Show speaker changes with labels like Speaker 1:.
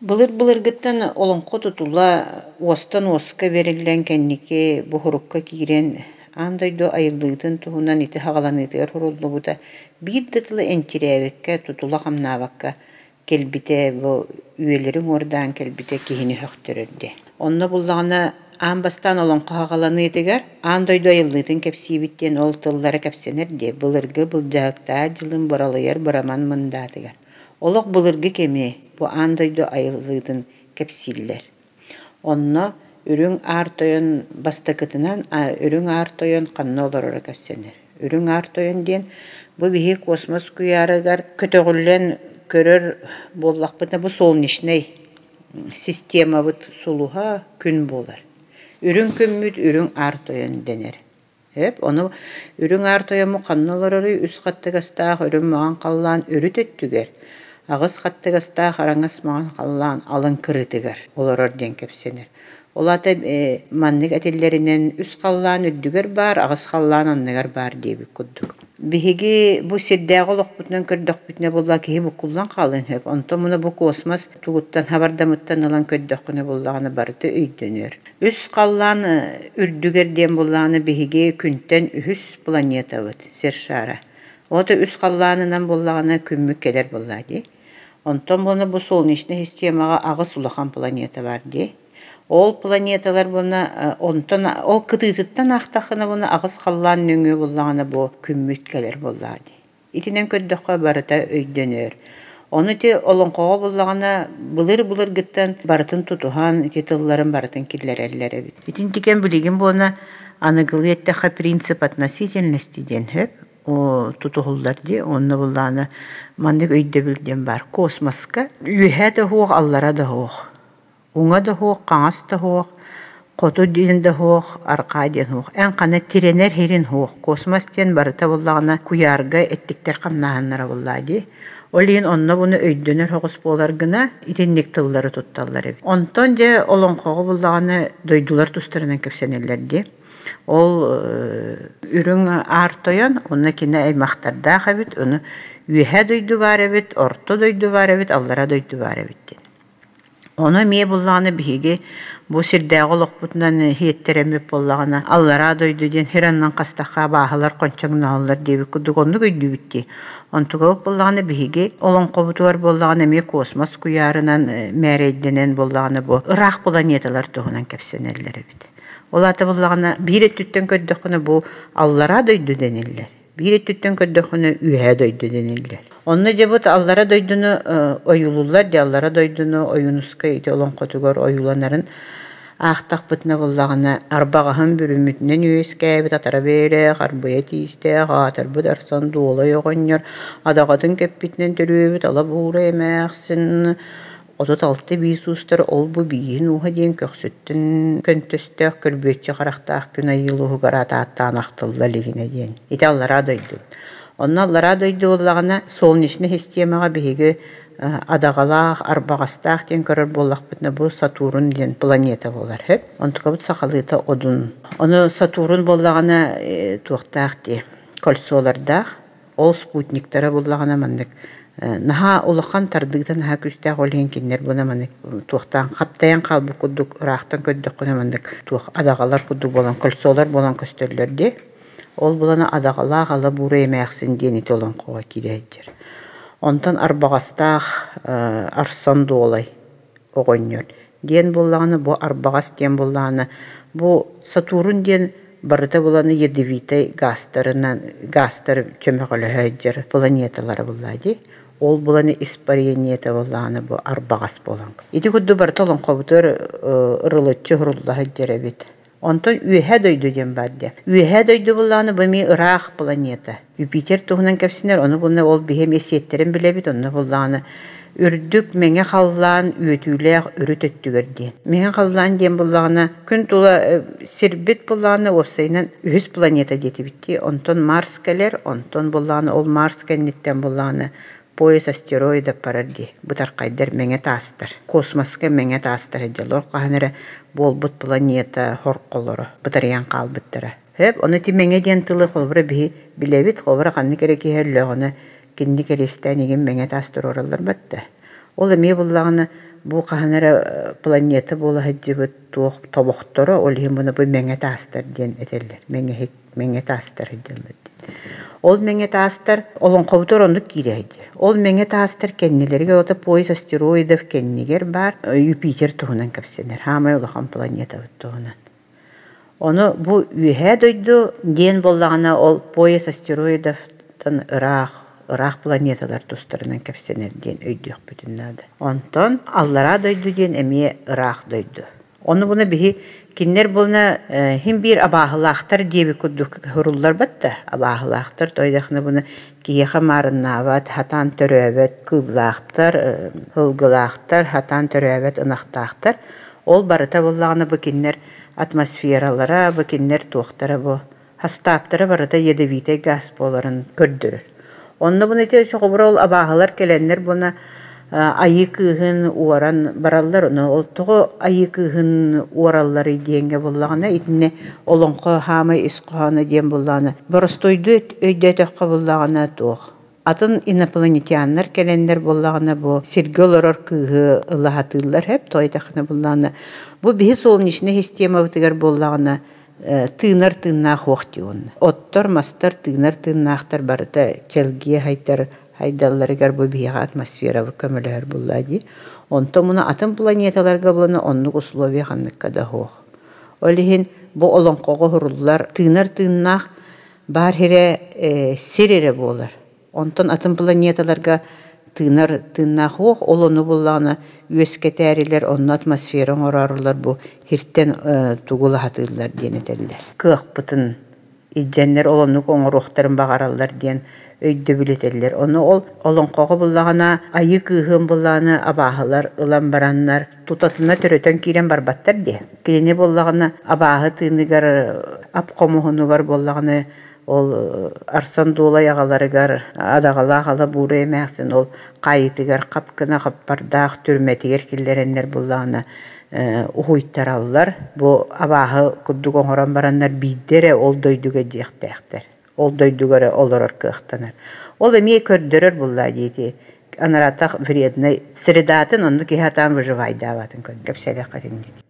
Speaker 1: Былыр-былыргыттан олоҥхо тутула уостан уоска бэриллэн кэнники бу сурукка киирэн аан дойду айыллыытын туһунан ити саҕаланыытыгар суруллубута биир да тылы энчирээбэккэ, тутула хамнаабакка кэлбитэ бу үйэлэри уҥуордаан кэлбитэ киһини сөхтөрөр диэ. Онно буллаҕына аан бастаан олоҥхо саҕаланыытыгар аан дойду айыллыытын кэпсиибит диэн ол тыллара кэпсэнэр диэ. Былыргы былдьаһыктаах дьылын быралыйар быраман мындаатыгар. Олох былыргы кэми бу аан дойду айыллыытын кэпсииллэр. Онно Үрүҥ Аар Тойон бастакытынан Үрүҥ Аар Тойон ханна олороро кэпсэнэр. Үрүҥ Аар Тойон диэн бу биһи космос куйаарыгар көтөҕүллэн көрөр буоллахпытына бу солнечнай системабыт сулуһа күн буолар. Үрүҥ күммүт Үрүҥ Аар Тойон дэнэр. Сөп, ону үрүҥ аар тойоммут ханна олороруй үс хаттыгастаах үрүҥ маҥан халлаан үрүт өттүгэр, аҕыс хаттыгастаах араҥас маҥан халлаан алын кырыытыгар олорор диэн кэпсэнэр. Ол аата маннык этиллэринэн үс халлаан үрдүгэр баар, аҕыс халлаан анныгар баар диэбит курдук. Биһиги бу сирдээҕи олохпутунан көрдөхпүтүнэ буолла киһи буккуллан хаалыан сөп. Онтон муна бу космос тугуттан хабардамыттан ылан көрдөххүнэ буоллаҕына барыта өйдөнөр. Үс халлаан үрдүгэр диэн буоллаҕына биһиги күнтэн үһүс планетабыт сир шара. Ото үс халлаанынан буоллаҕына күммүт кэлэр буоллаа дии. Онтон буолла бу солнечнай системаҕа аҕыс улахан планета баар дии. Ол планеталар буолна онтон ол кытыытыттан аахтаххына буолна аҕыс халлаан нөҥүө буоллаҕына бу күммүт кэлэр буоллаҕа дии. Итинэн көрдөххө барыта өйдөнөр. Ону ити олоҥхоҕо буллаҕына былыр-былыргыттан барытын тутуһан ити тылларын барытын киллэрэллэр эбит. Итинтикэн билигин буолна аныгылыы эттэххэ принцип относительности диэн сөп тутуһуллар дии. Онно буллаҕына маннык өйдөбүл диэн баар. Космоска үөһээ да суох, аллара да суох. Уҥа да суох, хаҥас да суох, хоту диэн да суох, арҕаа диэн суох. Эн ханна тирэнэр сирин суох. Космос диэн барыта буоллаҕына куйаарга эттиктэр хамнааһыннара буоллаа дии. Ол иһин онно буну өйдөнөр соҕус буолар гына итинник тыллары тутталлар эбит. Онтон дьэ олоҥхоҕо буллаҕына дойдулар тустарынан кэпсэнэллэр дии. Ол Үрүҥ Аар Тойон уонна кини аймахтардаах эбит, ону Үөһээ дойду баар эбит, Орто дойду баар эбит, Аллараа дойду баар эбит диэн. Ону эмиэ буллаҕына биһиги бу сирдээҕи олохпутунан иһиэттэрэммит буоллаҕына аллараа дойду диэн сир аннын хастахха абааһылар хончоҥноһоллор диэбит курдук оннук өйдүүбүт дии. Онтукабыт буоллаҕына биһиги олоҥхобутугар буоллаҕына эмиэ космос куйаарынан мээрэйдэнэн буоллаҕына бу ыраах планеталар туһунан кэпсэнэллэр эбит. Ол аата буоллаҕына биир өттүттэн көрдөххүнэ бу аллараа дойду дэниллэр. Биир өттүттэн көрдөххүнэ Үөһээ дойду дэниллэр. Онно дьэ бу аллара дойдуну ойуулууллар дьэ аллара дойдуну Ойуунускай ити олоҥхотугар ойууланарын аахтахпытына буоллаҕына арбаҕаһын бүрүммүтүнэн үөскээбит атара бэйэлээх, арбыйа тиистээх, аатырбыт арсан дуолай оҕонньор адаҕатын кэппитинэн төрүөбүт ала буура эмээхсин 36 биис уустар ол-бу бииһин ууһа диэн көхсүттэн көнтөстөөх көрбүөччү харахтаах күн айыы улууһугар атааттаан ахтылла илигинэ диэн. Ити аллараа дойду. Онно аллараа дойду буоллаҕына солнечнай системаҕа биһиги адаҕалаах, арбаҕастаах диэн көрөр буоллахпытына бу Сатурн диэн планета буолар. Сөп? Онтукабыт сахалыыта Одун. Ону Сатурн буоллаҕына туохтаах дии кольцолардаах Ол спутниктара буллаҕына маннык наһаа улахан тардыыта наһаа күүстээх ол иһин кинилэр буна маннык туохтаан хаптайан хаалбыт курдук ыраахтан көрдөххүнэ маннык туох адаҕалар курдук буолан кольцолар буолан көстөллөр дии. Ол булана адаҕалаах ала буура эмээхсин диэн ити олоҥхоҕо киирэ сылдьар. Онтон арбаҕастаах Арсан Дуолай оҕонньор диэн буоллаҕына бу арбаҕас диэн буоллаҕына бу Сатурн диэн барыта буланы ядовитай газтарынан газтар чөмөҕөлөһө сылдьар планеталара буоллаа дии ол буланы испарениета буоллаҕына бу арбаҕас буолан ити курдук барыта олоҥхобутугар ырылыччы уһурулла сылдьар эбит. Онтон Үөһээ дойду диэн баар диэн. Үөһээ дойду буоллаҕына бу эмиэ ыраах планета. Юпитер туһунан кэпсэнэр, ону буолла ол биһи эмиэ сиэттэрин билэбит, онно буоллаҕына үрдүк мэҥэ халлаан үөтүүлээх үрүт өттүгэр диэн. Мэҥэ халлаан диэн буоллаҕына күн тула сирбит буоллаҕына уопсайынан үһүс планета диэтибит дии. Онтон Марс кэлэр, онтон буоллаҕына ол Марс кэнниттэн буоллаҕына Пояс астероидов барар дии, бытархайдар мэҥэ таастар, космоска мэҥэ таастар сылдьаллар, хаһан эрэ буолбут планета хорколоро бытарыйан хаалбыттара. Сөп, ону ити мэҥэ диэн тылы холобура биһи билэбит, холобура ханнык эрэ киһи өллөҕүнэ кинини кэриэстээн игин мэҥэ таас туруораллар батта. Ол эмиэ буллаҕына бу хаһан эрэ планета буола сылдьыбыт туох тобохторо, ол иһин буну бу мэҥэ таастар диэн этэллэр. Мэҥэһик, мэҥэ таастар сылдьаллар диэн. Ол мэҥэ таастар олоҥхобутугар оннук киирэ сылдьар. Ол мэҥэ таастар кэннилэригэр ото пояс астероидов кэннигэр баар Юпитер туһунан кэпсэнэр. Хаамай улахан планетабыт туһунан. Ону бу Үөһээ дойду диэн буоллаҕына, ол пояс астероидовтан ыраах, ыраах планеталар тустарынан кэпсэнэр диэн өйдүөхпүтүн наада. Онтон Аллараа дойду диэн эмиэ ыраах дойду. Ону буна биһи кинилэр буолна хин биир абааһылаахтар диэбит курдук сурулларбат да абааһылаахтар тойдохно буна киһиэхэ маарыннаабат, хатаан төрөөбөт кыыллаахтар, сылгылаахтар, хатаан төрөөбөт ынахтаахтар. Ол барыта буоллаҕына бу кинилэр атмосфералара, бу кинилэр туохтара бу хастааптара барыта ядовитай газ буоларын көрдөрөр. Онно буну ити чоҕобура ол абааһылар кэлэннэр буна айыы кыыһын уоран бараллар. Ону ол тоҕо айыы кыыһын уоралларый диэҥҥэ буоллаҕына итиннэ олоҥхо хаамай ис хоһооно диэн буоллаҕына боростуойдуу өйдөөтөххө буоллаҕына туох Атын инопланетяннар кэлэннэр буоллаҕына бу сиргэ олорор кыыһы ылаһатыыллар һэп тоойдоххуна буоллаҕына бу биһи солнечнай системабытыгар буоллаҕына тыынар тыыннаах уох дии уонна оттор мастар тыынар тыыннаахтар барыта чэлгиэ хайдар хайдалларыгар бу биһиэхэ атмосферабыт көмөлөһөр буоллаа дии онтон муну атын планеталарга буолана оннук условия ханныкка да суох ол иһин бу олоҥхоҕо уһуруллар тыынар тыыннаах баар сирэ сир эрэ буолар. Онтон атын планеталарга тыынар тыыннаах уох, ол ону буллаҕына үөскэтээрилэр, онно атмосфера оҥороорулар бу сиртэн тугу лаһатыыллар диэн этэллэр. Кыахпытын илдьэннэр ол оннук оҥоруохтарын баҕараллар диэн өйдөбүл этэллэр. Ону ол олоҥхоҕо буллаҕына айыы кыыһын буллаҕына абааһылар ылан бараннар тутатына төрөтөн киирэн барбаттар диэ. Кинини буоллаҕына абааһы тыыныгар, ап хомуһунугар буоллаҕына ол Арсан Дуолай аҕаларыгар адаҕалаах ала Буурай эмээхсин ол хаайыытыгар хап гына хаппардаах түрмэтигэр киллэрэннэр буоллаҕына уһуйтараллар. Бу абааһы курдук оҥорон бараннар биирдэ эрэ ол дойдуга дьиэхтээхтэр. Ол дойдуга эрэ олорор кыахтанар. Ол эмиэ көрдөрөр буоллаа диэки анараатах вреднай средатын оннук киһи атаан выживайдаабатын кэпсээтэххэ итинник.